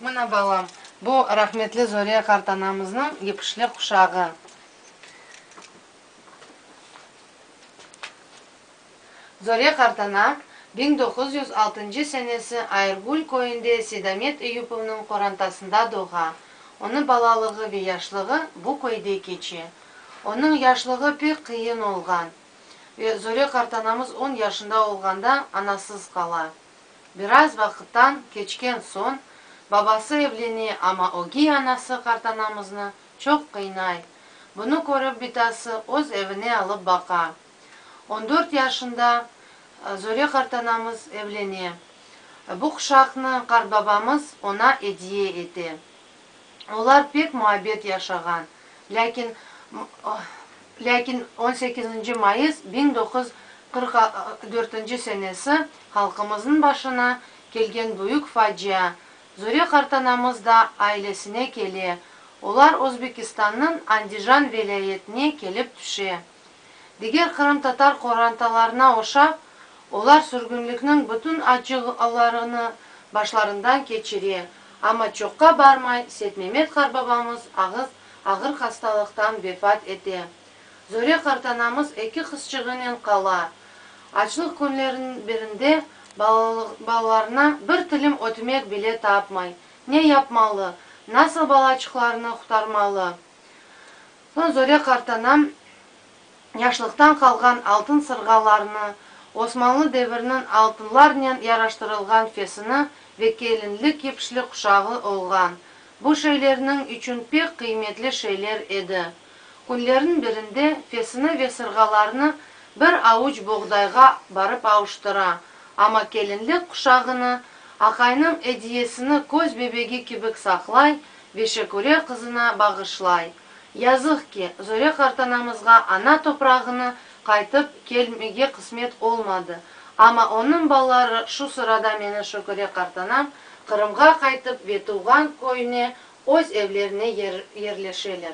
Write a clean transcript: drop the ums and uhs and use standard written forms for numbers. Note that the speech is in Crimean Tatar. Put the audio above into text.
Mına, balam, bu rahmetli Zöre qartanamıznıñ yipişli quşağı. Zöre qartana 1906 senesi Ayırgül köyünde Seydamet Eyupovnıñ qorantasında doğa. Onıñ balalığı ve yaşlığı bu köyde keçe. Onıñ yaşlığı pek qıyın olğan ve Zöre qartanamız on yaşında olğanda anasız qala. Biraz vaqıttan keçken soñ, babası evlene, amma ögiy anası qartanamıznı çoq qıynay. Bunı körip bitası öz evine alıp baqa. On dört yaşında Zöre qartanamız evlene. Bu quşaqnı qartbabamız oña ediye ete. Olar pek muabbet yaşağan. Lâkin lâkin on sekizinci mayıs 1944 senesi halqımıznıñ başına kelgen büyük facia Zöre qartanamız da ailesine kele, olar Özbekistannıñ Andijan vilâyetine kelip tüşe. Diger qırımtatar qorantalarına oşap, olar sürgünlikniñ bütün acılarını başlarından keçire, amma çoqqa barmay Seytmemet qartbabamız ağız ağır hastalıqtan vefat ete. Zöre qartanamız eki qızçığınen qala. Açlıq künleriniñ birinde balalarına bir tilim ötmek bile tapmay. Ne yapmalı, nasıl balaçıqlarını qurtarmalı? Soñ Zöre qartanam yaşlıqtan qalğan altın sırğalarını, Osmanlı deviriniñ altınlarnen yaraştırılğan fesini ve kelinlik yipişli quşağı olğan. Bu şeylerniñ içün pek qıymetli şeyler edi. Künlerniñ birinde fesini ve sırğalarını bir avuç boğdayğa barıp avuştıra, amma kelinlik quşağını, aqaynıñ ediyesini köz bebegi kibik saqlay ve Şekure qızına bağışlay. Yazıq ki, Zöre qartanamızğa ana toprağını qaytıp kelmege qısmet olmadı, amma onıñ balaları, şu sırada meni Şekure qartanam, Qırımğa qaytıp ve tuvğan köyüne öz evlerine yerleşeler.